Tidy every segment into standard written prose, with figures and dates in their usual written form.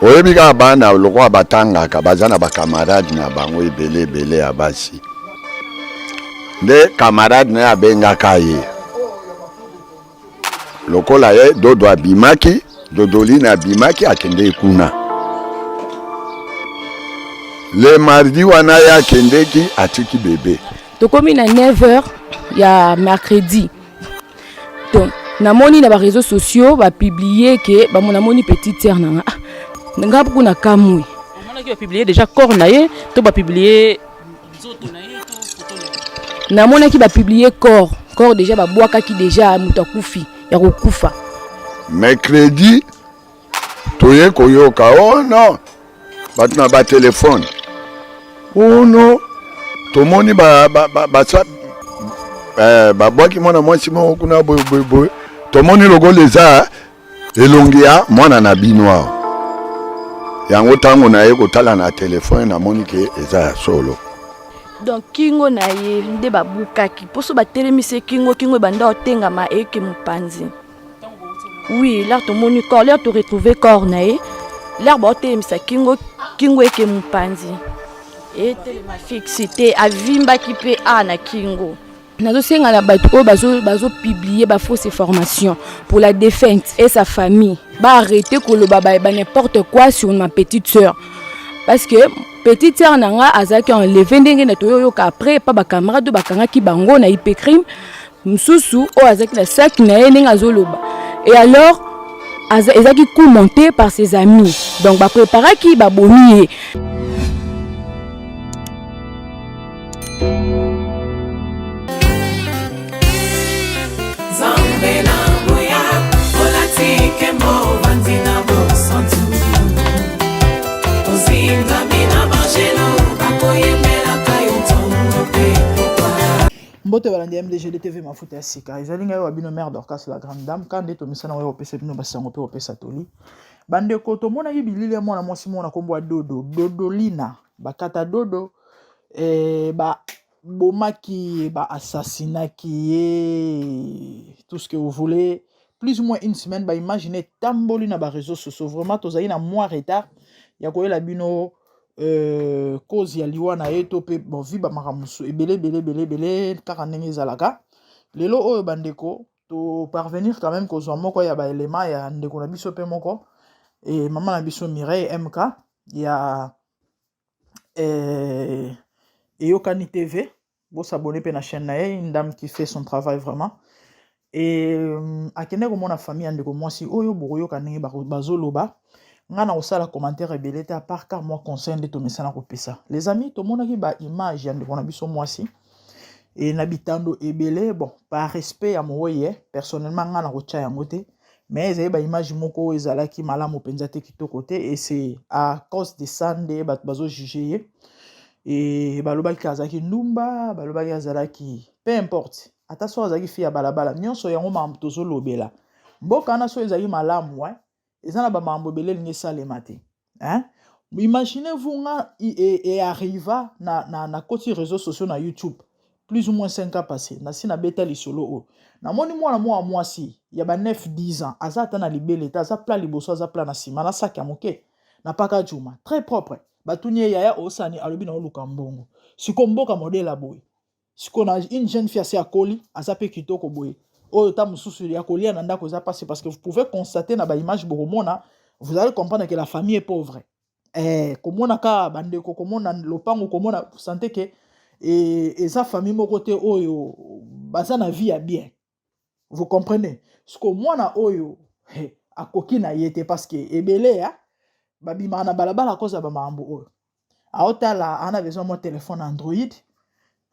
Oyebi kaka bana lokola batangaka baza na bakamarade na bango ebele ebele ya basi, nde kamarade na ye abengaka ye lokola ye Dodo abimaki, Dodoline abimaki akendeki kuna le mardi wana ye akendeki atiki bebe. Tokomi na 9h ya mercredi, donc namoni na bareseau sociaux bapublie ke namoni petite sœur na nga. Ah, nga kuna kamwe. Omonaki bapublie déjà corps na ye to bapublie nzoto na ye to photo na ye? Namonaki bapublie corps déjà, babwakaki déjà moto akufi ya kokufa. Mercredi toye koyoka oh non, bato na batelefone oh non, tomoni babwaki mwana mwasi moko kuna boye boye boye, tomoni lokola eza elongi ya mwana na bino awa. Yango ntango na ye kotala na telefone namoni ke eza ya solo. Donc kingo na ye nde babukaki mposo batelemisi kingo, kingo ebanda otengama eke mopanzi. Oui, l'heure tomoni corps, l'heure toretrouve corps na ye, l'heure baotelemisa kingo, kingo eke mopanzi etelema fixe te, avimbaki mpe a na kingo. Nazosenga na bato oyo bazopublie ba fausse information pour la défunte et sa famille, baarrete koloba ba n'importe quoi sur ma petite sœur, parce que petite sœur na nga azalaki enlevé ndenge na toyoyoka après pa bacamarade oyo bakangaki bango na IP crime mosusu oyo azalaki na sac na ye ndenge azoloba. Et alors ezalaki coup monté par ses amis, donc bapréparaki babomi ye. Nzambe na nguya, olati nkembo, ovandi na bosantu, ozingami na banjelu bakoyembelaka yo ntongo mpe pokwa. Mbote balandi ya MDGD TV mafuta ya sika, ezali ngai wa bino mère Dorcas la grande dame. Ka nde tomisana oyo kopesa bino basango mpe kopesa toli. Bandeko, tomonaki bilili ya mwana mwasi moko na nkombo ya Dodo Dodolina, bakata Dodo babomaki ye, baassassinaki ye, tout ce que vous voulez. Plus ou moins une semaine baimagine etamboli na bareseau sociaux. Vraiment tozali na mwa retard ya koyela bino cause ya liwa na ye to mpe bon vi bamakambo mosusu ebele ebele ebele ebele kaka ndenge ezalaka lelo oyo. Bandeko, to parvenir quand même kozwa moko ya baelema ya ndeko na biso mpe moko e mama na biso Mireille MK ya Eyokani TV. Bosabone mpe na chaîne na ye, une dame qui fait son travail vraiment. E akende komona famille ya ndeko mwasi oyo, bokoyoka ndenge bazoloba. Ngai na kosala commentaire ebele te, à part ka mwa conseil nde tomesana kopesa. Les amis, tomonaki baimage ya ndeko na biso mwasi e na bitando ebele. Bon, par respect ya moye, personnellement ngai na kotya yango te, mais ezali baimage moko oyo ezalaki malamu mpenza te, kitoko te. Et c'est à cause de ça nde bato bazojuge ye e balobaki azalaki ndumba, balobaki azalaki peu importe, ata so azalaki fille ya balabala. Nyonso yango makambo tozolobela mboka wana so ezalaki malamu, eza na bamakambo ebele elingi esalema te, hein? Imaginez-vous nga e arriva na koti réseaux sociaux na YouTube plus ou moins 5 ans passé, nasi nabeta lisolo oyo. Namoni mwana mwa mwasi ya ba 9 10 ans, aza ata na libele te, aza plat liboso, aza plat na nsima, na saki ya moke na paka juma très propre. Batuni ye: "Yaya, osani?" Alobi: "Na oluka mbongo." Siko mboka modèle ya boye, siko na une jeune fille asi akoli, aza mpe kitoko boye, oyo ta mosusu ya kolia na ndako eza mpasi, parce que vous pouvez constater na baimage bokomona, vous allez comprendre que la famille est pauvre. Komona kaka bandeko, komona lopango, komona, sante ke eza famille moko te oyo baza na vie ya bien, vous comprenez? Siko mwana oyo akoki na ye te, parce que ebele ya babimaka na balabala akoza bamakambo oyo aotala, ana besoin mwa telefone Android,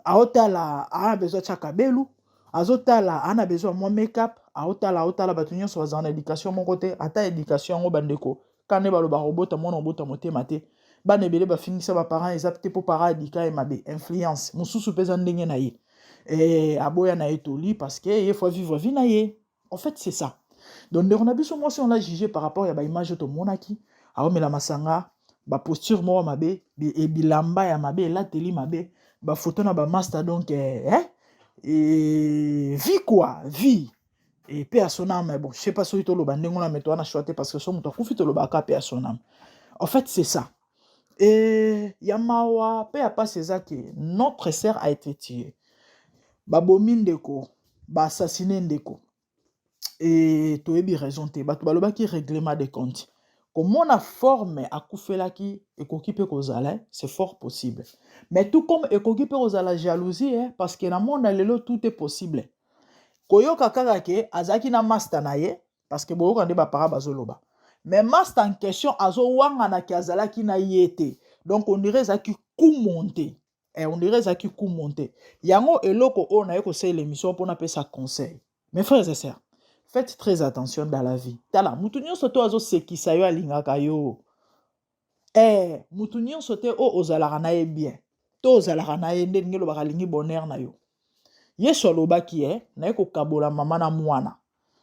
aotala ana besoin tia kabelu, azotala ana besoin mwa makeup, aotala aotala. Bato nyonso bazala na éducation moko te. Ata éducation yango, bandeko, ka nde balobaka kobota mwana obota motema te. Bana ebele bafingisa baparent, eza te mpo parent adika ye mabe, influence mosusu mpe eza ndenge na ye aboya na ye toli, parce que ye faut vivre vie na ye. En fait, c'est ça. Donc ndeko na biso mwasi, on l'a jugé par rapport ya baimage oyo tomonaki, aomela masanga, baposture moko mabe, bilamba ya mabe, elateli mabe, bafoto na bamaster. Donc vie quoi, vie. Et paix à son âme, bon, je sais pas soki toloba ndenge wana, mais toza na choix te, parce que so moto akufi, tolobaka paix à son âme. En fait, c'est ça. Et ya mawa mpe ya pasi eza ke notre sœur a été tuée. Babomi ndeko, baassassine ndeko, e toyebi raison te. Bato balobaki règlement de compte. Komona forme akufelaki, ekoki mpe kozala, c'est fort possible, mais tout comme ekoki mpe kozala jalousie, eh, parce que na monde lelo tout est possible. Koyoka kaka ke azalaki na master na ye, parce que boyoka nde bapara bazoloba, mais master en question azowanganaki azalaki na ye te. Donc on dirait ezalaki coup monté, eh, on dirait ezalaki coup monté. Yango eloko oyo naye kosalela émission mpona apesa conseil. Mes frères et sœurs, faites très attention dans la vie. Tala, mutu nyonso te azosekisa yo alingaka yo. Eh, mutu nyonso te oyo ozalaka na ye bien to ozalaka na ye nde ndenge elobaka alingi bonheur na yo. Yesu alobaki e naye kokabola mama na mwana.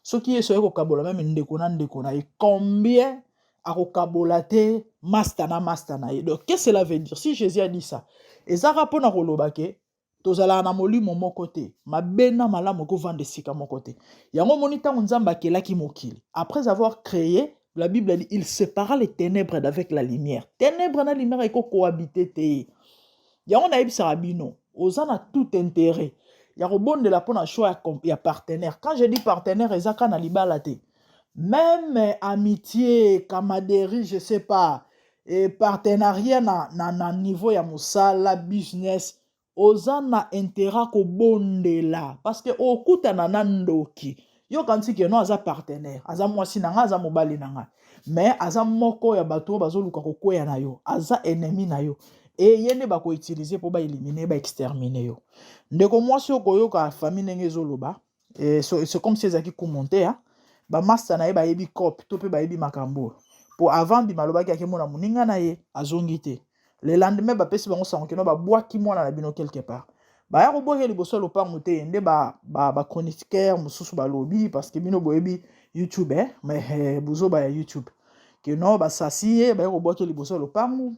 Soki Yesu aye kokabola même ndeko na ndeko na ye, combien akokabola te master na master na ye? Donc qu'est-ce cela veut dire? Si Jésus a dit ça, ezaka mpona koloba ke tozalaka na molimo moko te. Mabe na malamu ekovanda esika moko te. Yango omoni, ntango Nzambe akelaki mokili, après avoir créé, la Bible dit: il sépara les ténèbres d'avec la lumière. Ténèbre na lumière ekokohabite te. Yango nayebisaka bino, oza na tout intérêt ya kobondela mpona choix ya partenaire. Quand je dis partenaire, eza kaka na libala te, même amitié, camaraderie, je sais pas, et partenariat na niveau ya mosala, business, oza na intérêt kobondela, parce que okutana na ndoki. Yoka, ntiki no aza partenaire, aza mwasi na nga, aza mobali na nga, mais aza moko ya bato oyo bazoluka kokweya na yo, aza ennemi na yo, e ye nde bakoutiliser mpo baéliminer, baexterminer yo. Ndeko mwasi, okoyoka famille ndenge ezoloba, c'est comme si ezalaki coup monté. Bamaster na ye bayebi cope to mpe bayebi makambo oyo, po avant bima alobaki akemona moninga na ye, azongi te. Le lendemain bapesi bango sango keno babwaki mwana na bino quelque part. Baya kobwaki liboso ya lopango te nde bachroniqueur ba mosusu balobi, parce que bino boyebi YouTube, eh? Mais eh, bozoba ya YouTube keno basasi ye, baya kobwaki liboso ya lopango,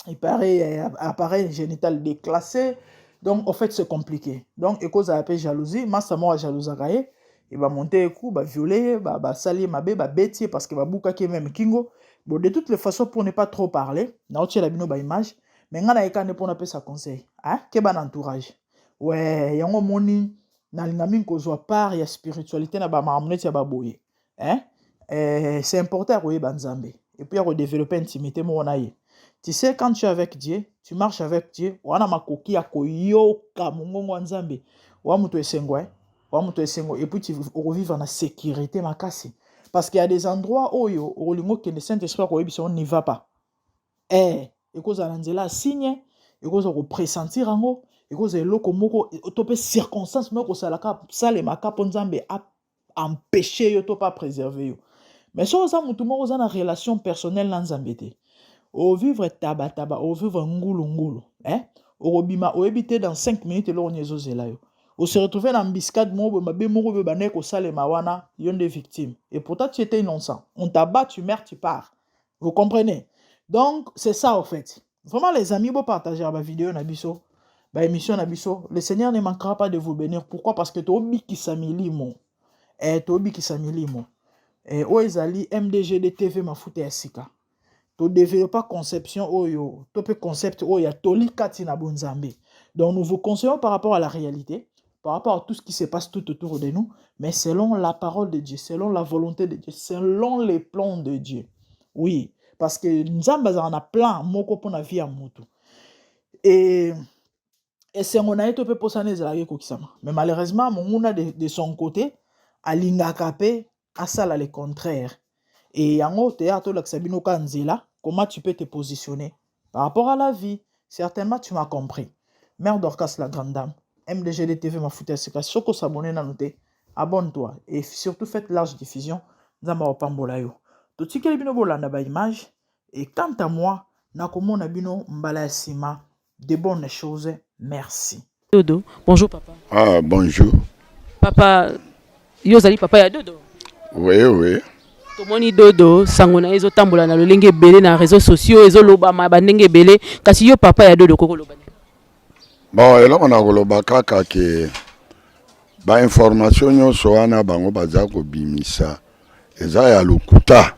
il paraît appareil génital déclassé. Donc en fait, c'est compliqué. Donc ekozala mpe jalousie. Masa moko ajalousaka ye, e bamonte ye coup, baviole ye, basali ye mabe, babeti ye, parce que babukaki ye même kingo. Bon, de toutes les façons, pour ne pas trop parler, naotiela bino baimage, mais ngai nayeka nde mpona apesa conseil, hein? Keba na entourage. We yango omoni, nalinga mingi kozwa part ya spiritualité na bamakambo neti ya baboye, hein? Eh, c'est important ya koyeba Nzambe et puis ya kodévelopper intimité moko na ye. Tu sais, quand tu es avec Dieu, tu marches avec Dieu, wana makoki ya koyoka mongongo ya Nzambe, wa moto esengo, eh? Wa moto esengo. Et puis tu okovivre na sécurité makasi, parce qu'il y a des endroits oyo okolinga okende, Saint Esprit akoyebisa: on n'y va pas. Eh, ekozala na nzela ya signe, ekozala kopressentir yango, ekozala eloko moko to mpe circonstance moko ekosalaka, salemaka mpo Nzambe empêche yo to mpe apréserve yo. Mais soki oza motu moko oza na relation personnelle na Nzambe te, ovivre tabataba, ovivre ngulungulu, eh? Okobima, oyebi te dans 5 minutes eloko nini ezozela yo. Ose retrouve na embuscade moko boye mabe moko boye bandeki kosalema wana, yo nde victime, et pourtant tu étais innocent. On t'abat, tu meurs, tu pars. Vous comprenez? Donc c'est ça, en fait. Vraiment, les amis, bopartager bavideo na biso, baémission na biso. Le Seigneur ne manquera pas de vous bénir. Pourquoi? Parce que tobikisa milimo, eh, tobikisa milimo. Eh, oyo ezali MDGD TV, mafuta ya sika. Todéveloppa conception oyo to mpe concept oyo ya toli kati na bonzambe. Donc nous vous conseillons par rapport à la réalité, par rapport à tout ce qui se passe tout autour de nous, mais selon la parole de Dieu, selon la volonté de Dieu, selon les plans de Dieu. Oui, parce que Nzambe azalaka na plan moko mpona vie ya motu, e esengo na ye to mpe mposana ezalaki ekokisama. Mais malheureusement, monguna de son côté alingaka mpe asala le contraire. E yango toyaka tolakisa bino ka nzela, comment tu peux te positionner par rapport à la vie. Certainement tu m'as compris. Mère Dorcas, la grande dame, MDGD TV, mafuta ya sika. Soki osabone nanu te, abonne-toi et surtout faites large diffusion. Nzambe akopambola yo. Totikeli bino bolanda baimage, et quant à moi, nakomona bino mbala ya nsima. De bonnes choses, merci. Dodo, bonjour papa. Ah, bonjour. Papa, yo ozali papa ya Dodo? Oui. Tomoni Dodo, sango na ye ezotambola na lolenge ebele na réseaux sociaux, ezolobama bandenge ebele. Kasi yo papa ya Dodo, kokoloba nini? Bon, eloko na koloba kaka ke Ba information nyonso wana bango baza kobimisa eza ya lokuta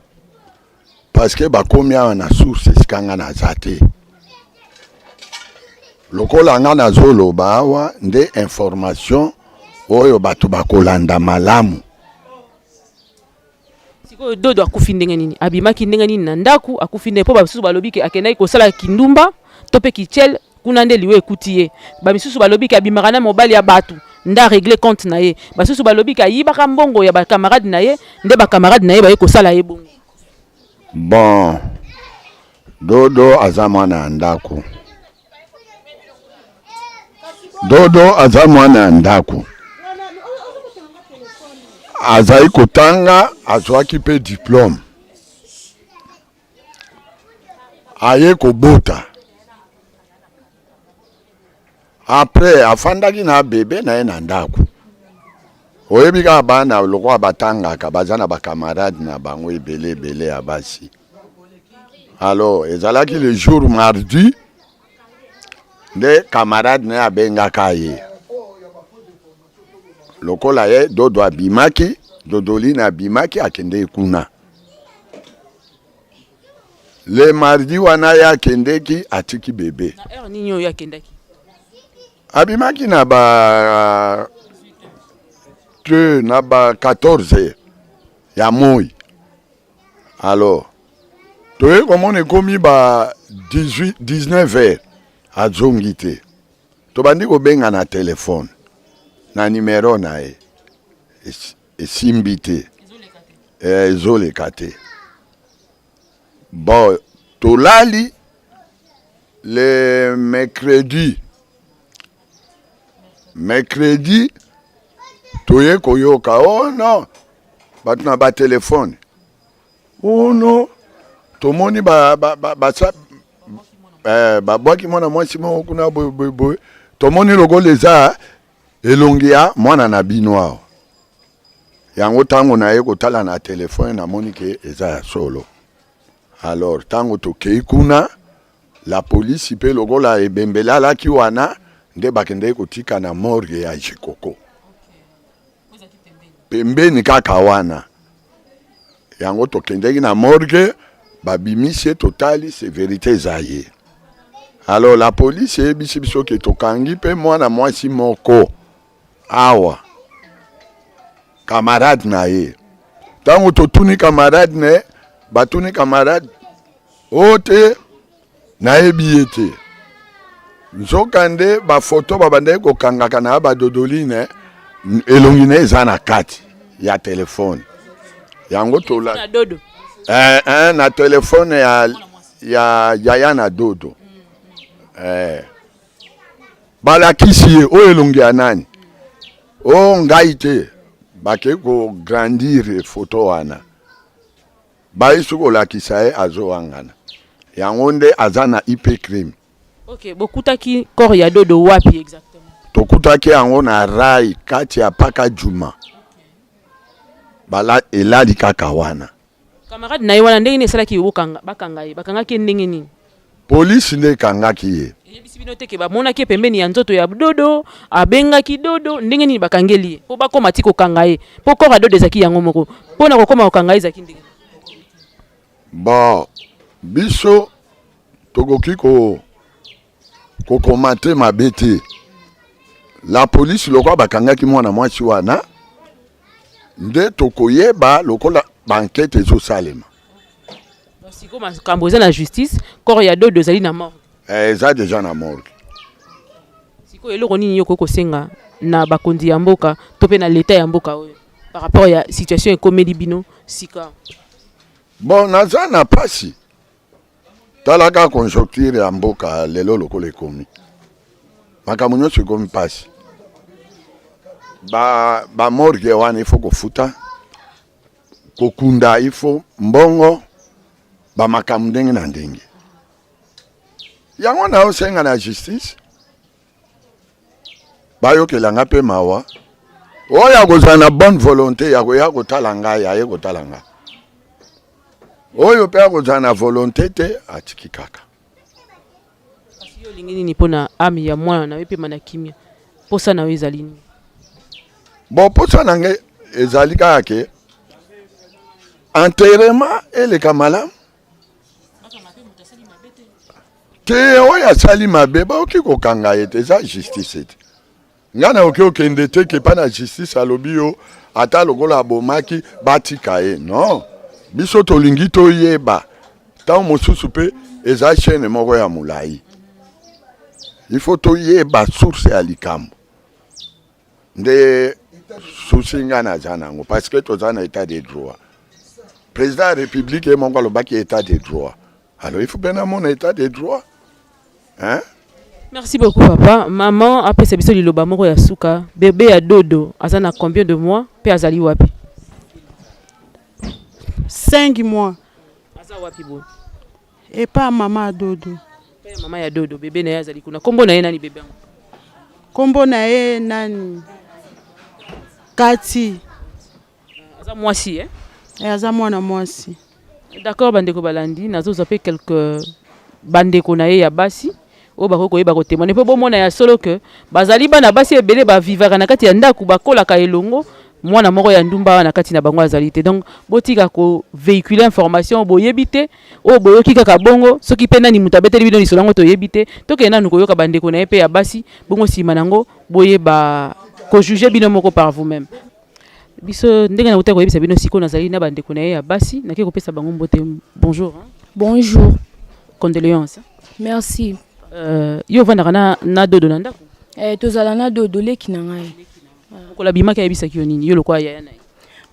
parce que bakomi awa na source esika nga naza te. Lokola nga nazoloba awa nde information oyo bato bakolanda malamu. Sikoyo Dodo akufi ndenge nini? Abimaki ndenge nini na ndaku? Akufi ndenge? Po ba misusu balobi ke akendaki kosala kindumba to pe kichel kuna nde liwa ekuti ye. Ba misusu balobi ke abimaka na mobali ya batu nde a regler compte na ye. Basusu balobi ke ayibaka mbongo ya ba camarades na ye nde ba camarades na ye baye kosala ye bongo. Bon, Dodo aza mwana ya ndaku. Dodo aza mwana ya ndako, azali kotanga, azwaki mpe diplome, aye kobota apres afandaki na bebe na ye na ndako. Oyebi kaka bana lokola batangaka baza na bakamarade na bango ebele ebele ya basi. Alors ezalaki le jour mardi nde camarade na ye abengaka ye lokola ye dodo abimaki dodoline abimaki akendeki kuna le mardi wana ye akendeki atiki bebe Na heure nini oyo akendaki? Abimaki na ba te na ba 14 heures ya moi. Alors toye komona ekomi ba 18 19 heures azongi te. Tobandi kobenga na telefone na numero na ye esimbi te, ezoleka te. Bon tolali le mercredi mercredi toye koyoka oh non bato na batelefone oh non tomoni ba, ba, ba, ba, eh, babwaki mwana mwasi moko kuna boye boye boye tomoni lokola eza elongi ya mwana na bino awa Yango tango naye kotala na telephone namoni ke eza ya solo. Alors tango tokei kuna la police pe lokola ebembe elalaki wana nde bakendeki kotika na morgue ya Jikoko pembeni kaka wana. Yango tokendeki na morgue babimisi ye totali c'est verite eza ye. Alors la police eyebisi biso ke tokangi pe mwana mwasi moko awa camarade na ye ntango totuni camarade ne batuni camarade o oh, te nayebi ye te nzokande bafoto babandaki kokangaka na badodoline elongi na ye eza na kati ya telefone yango tola eh, eh, na telefone ya, ya yaya na dodo eh. Balakisi ye oyo elongi ya nani? Oh ngai te. Bakei ko grandir photo wana. Baye soki kolakisa ye azowangana. Yango nde aza na IP crime. Ok, bokutaki corps ya Dodo wapi exactement? Tokutaki yango na rail kati ya Paka Juma. Bala elali kaka wana. Camarade na ye wana ndenge nini esalaki bokanga bakanga ye bakangaki ye ndenge nini? Police nde ekangaki ye. Eyebisi bino te ke bamonaki ye pembeni ya nzoto ya Dodo, abengaki Dodo, ndenge nini bakangeli ye po bakoma ti kokanga ye? Po corps ya Dodo ezalaki yango moko, po na kokoma kokanga ye ezalaki ndenge nini? Bon, biso tokoki ko ko commenter mabe te. La police lokola bakangaki mwana mwasi wana nde tokoyeba lokola ba enquête ezosalema. Sikoyo makambo eza na justice, corps ya Dodo ezali na morgue. Eh, eza deja na morgue. Sikoyo eloko nini yo okoki kosenga na bakonzi ya mboka to mpe na leta ya mboka oyo par rapport ya situation ekomeli bino sika? Bon, naza na pasi Tala kaka conjoncture ya mboka lelo lokola ekomi, makambo nyonso ekomi mpasi. Ba, ba morgue wana il faut kofuta, kokunda il faut mbongo, ba makambo ndenge na ndenge. Yango naosenga na justice bayokela nga mpe mawa oyo akozala na bonne volonté ya koya kotala ngai aye kotala ngai oyo mpe akozala na volonté te atiki kaka kasi yo olingi nini mpo na ame ya mwana na yo epema na kimia mposa na yo ezali nini? Bon, mposa na ngai ezali kaka ke enterrement eleka malamu te. Oyo asali mabe bakoki kokanga ye te, eza justice te. Ngai nakoki okende te ke epai na justice alobi yo ata lokola abomaki batika ye. Non, biso tolingi toyeba. Ntango mosusu mpe eza chaîne moko ya molai, il faut toyeba source ya likambo. Nde souci ngai naza nango, parce que toza na état de droit. Président ya république ye moko alobaki état de droit, alors il faut mpe namona état de droit, hein? Merci beaucoup, papa. Maman apesa biso liloba moko ya suka. Bebe ya Dodo aza na combien de mois mpe azali wapi? 5 mois. Aza wapi boye? Epa mama ya Dodo. Epai ya mama ya Dodo, bebe na ye azali kuna. Nkombo na ye nani, bebe yango? Nkombo na ye nani? Kati. Aza mwasi, eh? Eh, aza mwana mwasi. D'accord. Bandeko balandi, nazozwa mpe quelque bandeko na ye ya basi oyo bakoki koyeba kotémoigner mpo bomona ya solo ke bazali bana basi ebele bavivaka na kati ya ndako, bakolaka elongo. Mwana moko ya ndumba awa na kati na bango azali te. Donc botika kovéhiculer information boyebi te, oyo boyoki kaka bongo. Soki mpe nani moto abeteli bino lisolo yango, toyebi te. Tokende nanu koyoka bandeko na ye mpe ya basi, bongo nsima nango boyeba kojuger bino moko par vous-même. Biso ndenge nauta koyebisa bino, sikoyo nazali na bandeko na ye ya basi, nake kopesa bango mbote. Bonjour, hein. Bonjour. Condoléance. Merci. Yo ovandaka na Dodo na ndako? Eh, tozala na Dodo, leki na ngai. Mokolo abimaki, ayebisaki yo nini, yo lokola yaya na ye?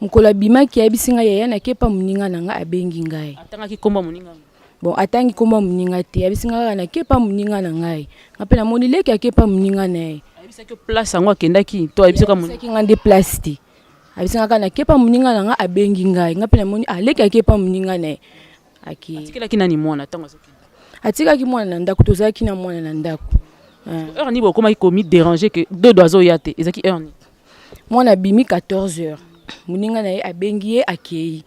Mokolo abimaki, ayebisi ngai: "Yaya, nakepa moninga na ngai, abengi ngai." Atangaki komba moninga? Bon, atangi komba moninga te. Ayebisi ngai kaka: "Nakepa moninga na ngai." Nga mpe namoni leki akepa moninga na ye. Ayebisaki yo place yango akendaki to ayebisi yo? Ayebisaki ngai nde place te. Ayebisi ngai kaka: "Nakepa moninga na ngai, abengi ngai." Nga mpe namoni aleki akepa moninga na ye, ake. Atikelaki nani mwana ntango azokende? Atikaki mwana na ndako, tozalaki na mwana na ndako. Heure nini bokomaki komi déranger ke Dodo azoya te? Ezalaki heure nini? Mwana abimi 14 heures, moninga na ye abengi ye, akei.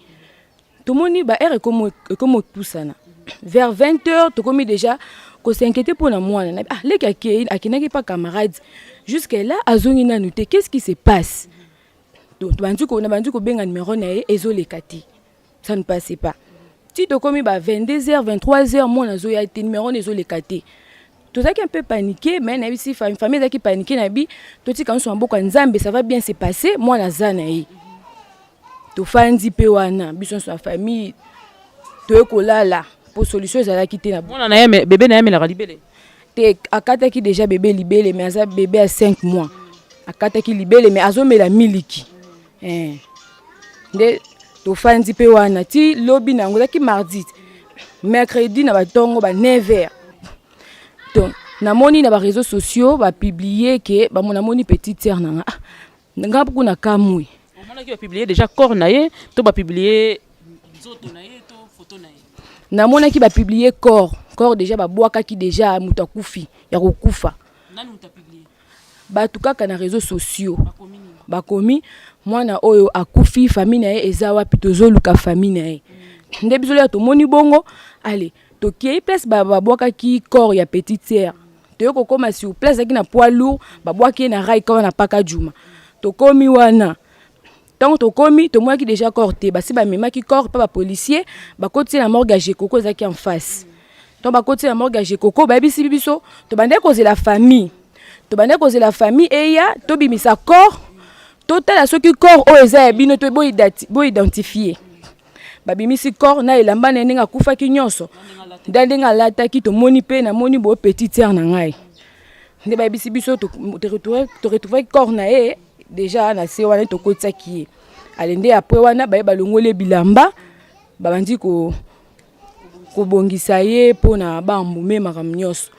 Tomoni ba heure ekomi opusana vers 20 heures, tokomi déjà kos'inquiéter mpo na mwana na. Ah, leki akei, akendaki pa camarade, jusque là azongi nanu te, qu'est-ce qui se passe? Donc bandi kobenga numéro na ye, ezoleka te, ça ne passait pas. Ti tokomi ba 22 heures, 23 heures, mwana azoya te, numéro na ezoleka te. Tozalaki un peu paniqué, mais nayebisi famille, famille ezalaki paniqué. Na bi totika nyonso maboko ya Nzambe, ça va bien se passer, mwana aza na ye. Tofandi mpe wana, biso nyonso ya famille toye kolala mpo solution ezalaki te na Mwana na ye, bebe na ye amelaka libele? Te, akataki déjà bebe libele, mais aza bebe ya 5 mois. Akataki libele, mais azomela miliki, eh. Nde tofandi mpe wana ti lobi na yango, ezalaki mardi. Mercredi na batongo ba 9 heures, donc namoni na baréseaux sociaux bapublier ke namoni petite sœur na nga. Ah, nga kuna kamwe. Omonaki bapublier déjà corps na ye to bapublier nzoto na ye to photo na ye? Namonaki bapublier corps, corps déjà babwakaki déjà, moto akufi ya kokufa. Nani moto apublier? Bato kaka na réseaux sociaux. Bakomi nini? Bakomi: "Mwana oyo akufi, famille na ye eza wapi? Tozoluka famille na ye." Nde biso loya tomoni bongo, ale tokei place babwakaki corps ya petite sœur. Toye kokóma sur place, ezalaki na poids lourd, babwaki ye na rail kaka na paka juma. Tokomi wana, ntango tokomi, tomonaki déjà corps te. Basi bamemaki corps mpe bapolicier bakoti na morgue ya Jekoko, ezalaki en face. Ntango bakoti na morgue ya Jekoko, bayebisi biso tobandaki kozela famille, tobandaki kozela famille eya, tobimisa corps, totala soki corps oyo eza ya bino to boidentifier. Babimisi corps na elamba na ye, ndenge akufaki nyonso, nda ndenge alataki. Tomoni mpe namoni boye petite sœur na ngai. Nde bayebisi biso toretrouvaki corps na ye déjà na se wana. Tokotisaki ye, ale nde après wana baye balongoli ye bilamba, babandi kobongisa ye mpona bambume makambo nyonso.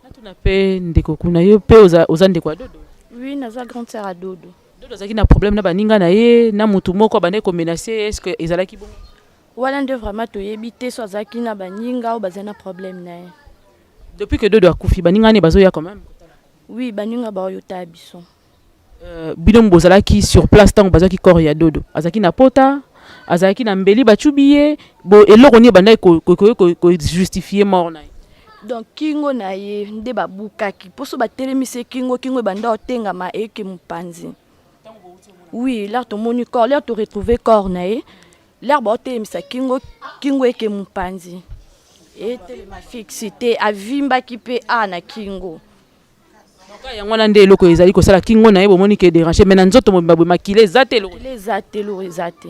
Natuna mpe ndeko kuna, yo mpe oza ndeko ya Dodo? Oui, naza grande sœur ya Dodo. Dodo azalaki na problème na baninga na ye, na motu moko abandaki komenacer, est ce que ezalaki bongo? Wana nde vraiment toyebi te so azalaki na baninga oyo bazali na problème na ye. Depuis que Dodo akufi, baninga ne bazoya quand même? Oui, baninga baoyo taya biso. Bino bozalaki sur place ntango bazwaki corps ya Dodo, azalaki na pota, azalaki na mbeli bacubi ye bo, eloko nini ebandaki kojustifier mort na ye? Donc kingo na ye nde babukaki, mposo batelemisi ye kingo, kingo ebanda otengama, eyeke mopanzi. Oui, l'heure tomoni corps, l'heure to retrouver corps na ye, l'heure baotelemisa kingo, kingo eke mopanzi etelema fixe te, avimbaki mpe a na kingo. Donc yango wana nde eloko ezali kosala kingo na ye, bomoni ke déranger, mais na nzoto mobimba boye makila eza te, eloko eza te, eloko eza te.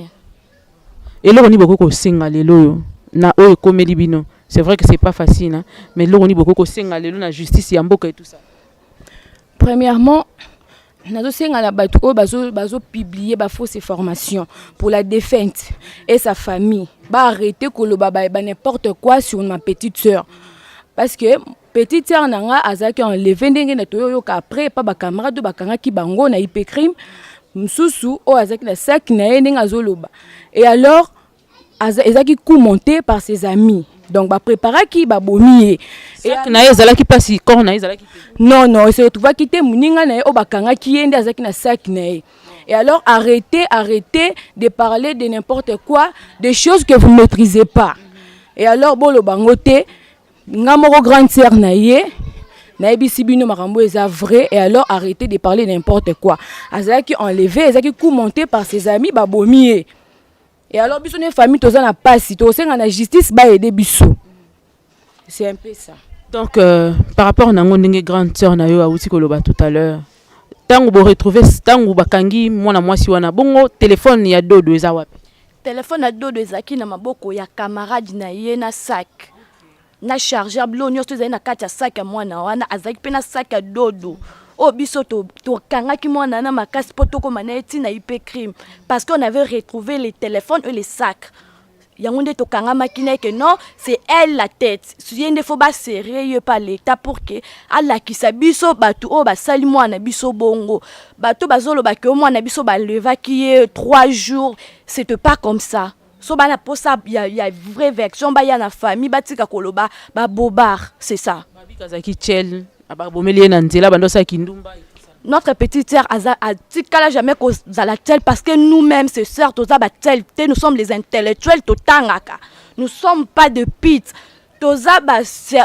Eloko nini bokoki kosenga lelo oyo na oyo ekomeli bino? C'est vrai que c'est pas facile, hein? Mais eloko nini bokoki kosenga lelo na justice ya mboka et tout ça? Premièrement, nazosenga na bato oyo bazopublier bafausse information pour la défunte et sa famille, baarrêter koloba ba n'importe quoi sur ma petite sœur, parce que petite sœur na nga azalaki enlevé ndenge na toyoyoka après pa bacamarade oyo bakangaki bango na IP crime mosusu oyo azalaki na sac na ye ndenge azoloba. Et alors ezalaki coup monté par ses amis, donc bapréparaki, babomi ye. Sac na ye ezalaki mpasi, corps na ye ezalaki? Non, ese retrouvaki te. Moninga na ye oyo bakangaki ye nde azalaki na sac na ye. Et alors arrêtez, arrêtez de parler de n'importe quoi, des choses que vous maîtrisez pas. Et alors boloba ngo te. Nga moko grande sœur na ye nayebisi bino makambo eza vrai. Et alors arrêtez de parler n'importe quoi. Azalaki enlevé, ezalaki coup monté par ses amis, babomi ye. Et alors biso ne famille toza na pasi, tokosenga na justice baaider biso. C'est un peu ça. Donc par rapport nango ndenge grande sœur na yo awuti koloba tout à l'heure, ntango boretrouve, ntango bakangi mwana mwasi wana bongo, telefone ya Dodo eza wapi? Telefone ya Dodo ezalaki na maboko ya camarade na ye, na sac na chargeur, biloko nyonso ezali na kati ya sac ya mwana wana. Azalaki mpe na sac ya Dodo oyo biso tokangaki mwana wana makasi mpo tokóma na ye ntina IP crime, parce qu'on avait retrouvé les téléphones et les sacs. Yango nde tokangamaki na ye ke non, c'est elle la tête, ye nde faut baserrer ye par l'état pour ke alakisa biso bato oyo basali mwana biso bongo. Bato bazoloba ke o mwana biso balevaki ye 3 jours, c'était pas comme ça. So bana posa ya vraie version, baya na famille, batika koloba babobar, c'est ça. Babika azalaki tchel, babomeli ye na nzela, bando asalaki ndumba. Notre petite sœur aza atikala jamais kozala telle, parce que nous-mêmes, ses sœurs, toza batelle te. Nous sommes les intellectuels, totangaka, nous sommes pas de pute. Toza ba,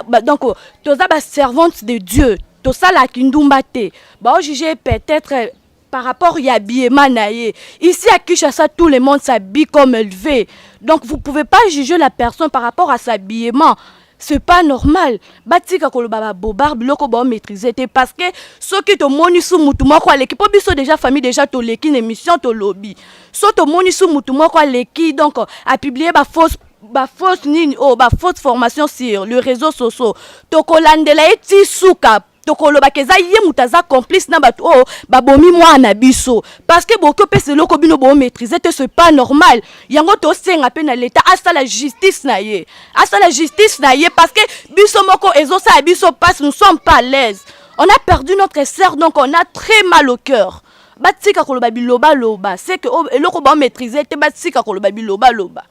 ba, donc toza baservante de Dieu, tosalaki ndumba te. Baojuge peut-être par rapport ya habillement na ye. Ici à Kinshasa, tout le monde s'habille comme elle veut, donc vous pouvez pas juger la personne par rapport à s'habillement, c'est pas normal. Batika koloba babobar, biloko baomaîtrise te, parce que soki tomoni su mutu moko aleki, mpo biso déjà famille, déjà toleki na émission, tolobi, so tomoni su mutu moko aleki, donc apublie bafausse nini oyo, bafausse formation sur le réseau sociaux, tokolandela ye ti suka. Tokolobaka eza ye moto aza complice na bato oyo babomi mwana biso, parce que bokoki opesa eloko bino bomaîtrise te, c'est pas normal. Yango tosenga mpe na leta asala justice na ye, asala justice na ye, parce que biso moko ezosala biso passe, nous sommes pas à l'aise. On a perdu notre sœur, donc on a très mal au cœur. Batika koloba bilobaloba, c'est que eloko baomaîtrise te, batika koloba bilobaloba.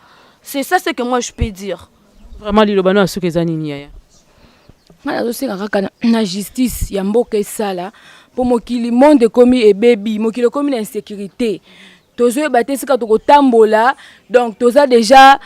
C'est ça ce que moi je peux dire. Vraiment, liloba no ya suki eza nini, yaya? Ngai nazosenga kaka na justice ya mboka esala, mpo mokili, monde ekomi ebebi, mokili ekomi na insécurité, tozoyeba te esika tokotambola. Donc toza déjà,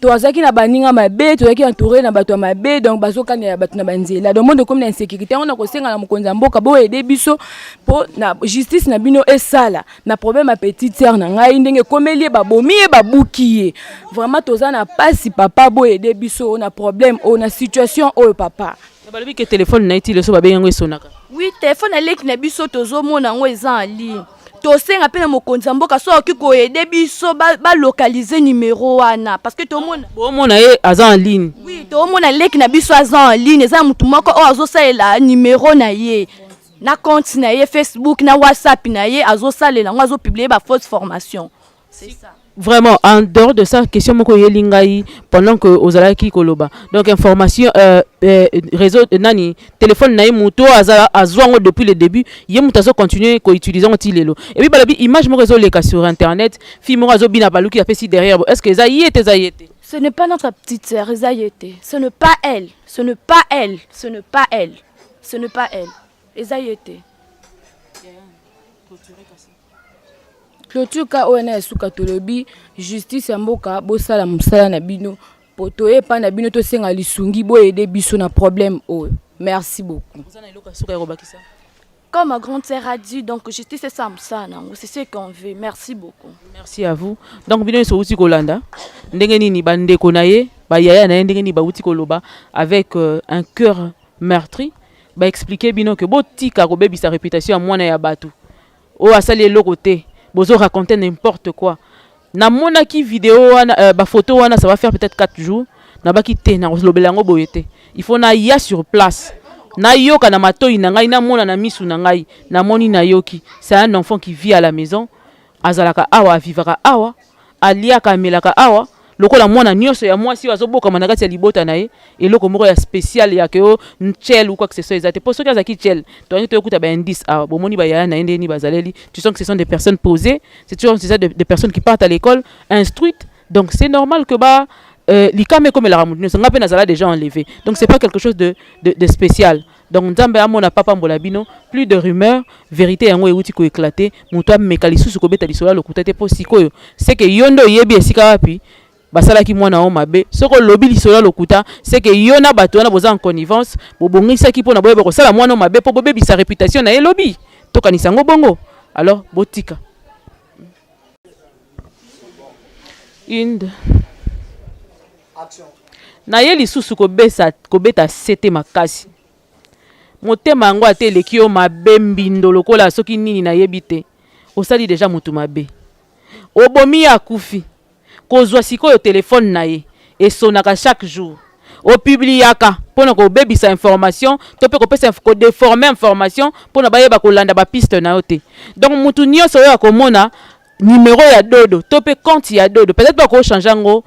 tozalaki na baninga mabe, tozalaki entouré na bato ya mabe, donc bazokanela bato na banzela. Donc monde ekomi na insécurité. Yango na kosenga na mokonzi ya mboka, boaider biso mpo na justice na bino esala na problème ya petite sœur na ngai, ndenge ekomeli ye, babomi ye, babuki ye. Vraiment toza na pasi, papa, boaider biso na problème oyo, na situation oyo, papa. Balobi ke telefone na ye ti leso babengi yango esonaka. Oui, telefone aleki na biso, tozomona yango eza en ligne. Tosenga mpe na mokonzi ya mboka, so akoki koaider biso balocaliser numéro wana, parce que tomona Bomona ye aza en ligne? Oui, tomona leki na biso aza en ligne, eza na motu moko oyo azosalela numéro na ye na compte na ye Facebook na WhatsApp na ye, azosalela yango, azopublier bafausse formation, c'est ça. Vraiment, en dehors de ça, question moko oyeli ngai pendant que ozalaki koloba, donc information réseau nani, téléphone na ye, moto azala azwa yango depuis le début, ye moto azocontinue koutiliser yango ti lelo. Et puis balobi image moko ezoleka sur internet, fille moko azobina, baluki apesi derrière. Est ce que eza ye te, eza ye te? Ce n'est pas notre petite sœur, eza ye te. Ce n'est pas elle, ce n'est pas elle, ce n'est pas elle, ce n'est pas elle, eza ye te. Clôture ka oyo na ya suka, tolobi justice ya mboka bosala mosala na bino, po toye epai na bino, tosenga lisungi, boaider biso na problème oyo. Merci beaucoup. Oza na eloko ya suka ya kobakisa? Comme ma grande sœur a dit, donc justice esala mosala na yango, c'est ce qu'on veut. Merci beaucoup. Merci à vous. Donc bino nyonso outi kolanda ndenge nini bandeko na ye, bayaya na ye, ndenge nini bauti koloba avec un cœur meurtri, baexpliquer bino ke botika kobebisa réputation ya mwana ya bato oyo asali eloko te. Bozo raconter n'importe quoi. Namonaki video wana, bafoto wana, ça va faire peut-être 4 jours. Nabaki te, nakolobela yango boye te, il faut naya sur place, nayoka na matoi na ngai, namona na misu na ngai. Namoni, nayoki, c'est un enfant qui vit à la maison, azalaka awa, avivaka awa, aliaka, amelaka awa lokola mwana nyonso ya mwasi oyo azobokama na kati ya libota na ye. Eloko moko ya spécial ya ke o tchel ou quoi que ce soit eza te, mpo soki azalaki tchel, toyangi toyokuta baindice awa. Bomoni bayaya na ye ndeni bazaleli, tu sens que ce sont des personnes posées, c'est toujours c'est ça, des personnes qui partent à l'école, instruites. Donc c'est normal que ba likama ekomelaka motu nyonso. Nga mpe nazala déjà enlevé, donc c'est pas quelque chose de spécial. Donc Nzambe amona, papambola bino. Plus de rumeur, vérité yango euti koéclater. Moto ameka lisusu kobeta lisolo ya lokuta te, mpo sikoyo c'est que yo nde oyebi esika wapi basalaki mwana oyo mabe. Soki olobi lisolo ya lokuta, c'est que yo na bato wana boza en connivence, bobongisaki mpona boyeba kosala mwana oyo mabe mpo bobebisa réputation na ye. Lobi tokanisa yango bongo. Alors botika une na ye lisusu kobesa kobeta sete makasi. Motema yango ate eleki yo mabe, mbindo lokola soki nini nayebi te. Osali déjà motu mabe, obomi ye, akufi. Kozwa sikoyo telefone na ye esonaka chaque jour, opubliaka mpona kobebisa information to mpe kopesa kodéformer information mpona bayeba kolanda bapiste na yo te. Donc mutu nyonso oyo akomona numéro ya Dodo to mpe compte ya Dodo, peut-être bakochanger yango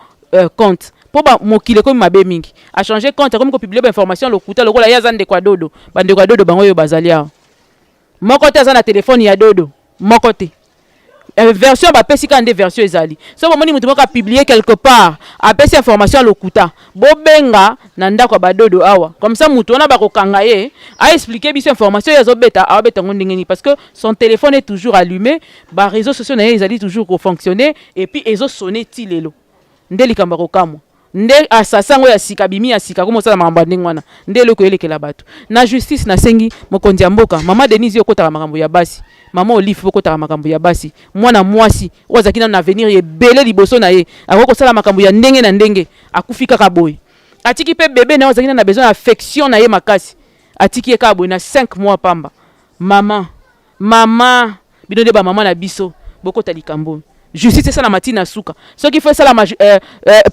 compte, mpo mokili ekomi mabe mingi, achanger compte, akomi kopublier bainformation lokuta lokola ye aza ndeko ya Dodo. Bandeko ya Dodo bango oyo bazali awa, moko te aza na telefone ya Dodo, moko te. Version bapesi kaka nde version ezali. So bomoni moto moko apublier quelque part, apesi information ya lokuta, bobenga na ndako ya badodo awa. Comme ça moto wana bakokanga ye, aexpliquer biso information oyo azobeta, awabeta yango ndenge nini, parce que son téléphone est toujours allumé, baréseaux sociaux na ye ezali toujours kofonctionner et puis ezosonner ti lelo. Nde likambo ya kokamwa, nde asasa yango ya sika bimi ya sika komo osala makambo ya ndenge wana, nde eloko elekela bato na justice. Nasengi mokonzi ya mboka, mama Denise, okotaka makambo ya basi, mama Olive, okotaka makambo ya basi. Mwana mwasi oyo azalaki nano na avenir ebele liboso na ye, akoki kosala makambo ya ndenge na ndenge, akufi kaka boye. Atiki mpe bebe na ye, azalaki nano na besoin ya affection na ye makasi, atiki ye kaka boye na 5 mois pamba. Mama, mama, bino nde bamama na biso, bokota likambo. Justice esalama ntina suka. Soki faut esalama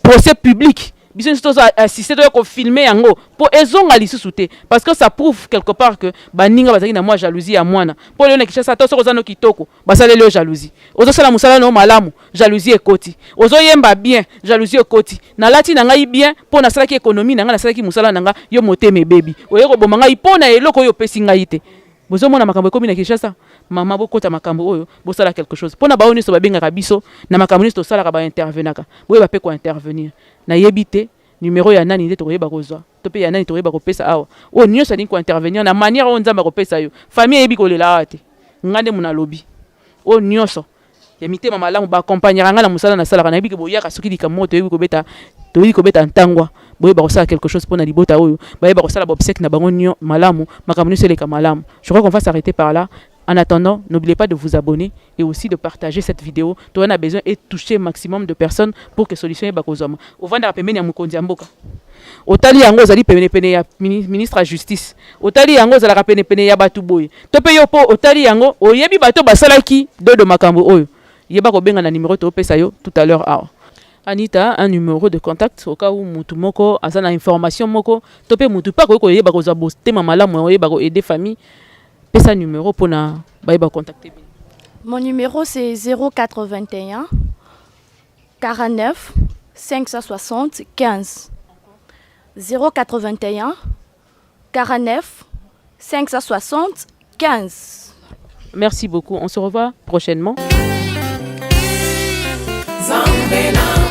procès public, biso nyonso tozo assister, toya kofilmer yango mpo ezonga lisusu te, parce que ça prouve quelque part que baninga bazalaki na mwa jalousie ya mwana. Mpo lelo na Kinshasa, to soki oza no kitoko, basaleli yo jalousie. Ozosala mosala na yo malamu, jalousie ekoti. Ozoyemba bien, jalousie ekoti. Nalati na ngai bien mpo nasalaki économie na ngai, nasalaki mosala na ngai, yo motema ebebi, oye koboma ngai mpo na eloko oyo opesi ngai te. Bozomona makambo ekomi na Kinshasa. Mama, bokota makambo oyo, bosala quelque chose mpona baoyo nyonso babengaka biso na makambo nyonso tosalaka, baintervenaka, boyeba mpe kointervenir. Nayebi te numéro ya nani nde tokoyeba kozwa to mpe ya nani tokoyeba kopesa awa. Oyo nyonso alingi kointervenir na manière oyo Nzambe akopesa yo, famille eyebi kolela awa te. Nga nde mona alobi, oyo nyonso ya mitema malamu baaccompagnaka ngai na mosala nasalaka, nayebi ke boyaka. Soki likambo moko toyebi kobeta, toyebi kobeta ntangwa, boyeba kosala quelque chose mpona libota oyo, bayeba kosala baobsèques na bango nio malamu, makambo nyonso eleka malamu. Je crois qu'on va s'arrêter par là. En attendant, n'oubliez pas de vous abonner et aussi de partager cette vidéo. Toi, on a besoin de toucher maximum de personnes pour que solution eba kozwama. Ovandaka pembeni ya mokonzi ya mboka, otali yango, ozali penepene ya ministre ya justice, otali yango, ozalaka penepene ya bato boye, to mpe yo mpo otali yango, oyebi bato basalaki Dodo makambo oyo, yeba kobenga na numéro topesa yo tout à l'heure awa. Anita, un numéro de contact au cas où mutu moko aza na information moko to mpe mutu mpe akoki koyeba kozwa botema malamu, oyeba koaider famille, pesa numéro mpona bayeba contacter bino. Mon numéro, c'est 081 49 560 15. 081 49 560 15. Merci beaucoup, on se revoit prochainement. Nzambe na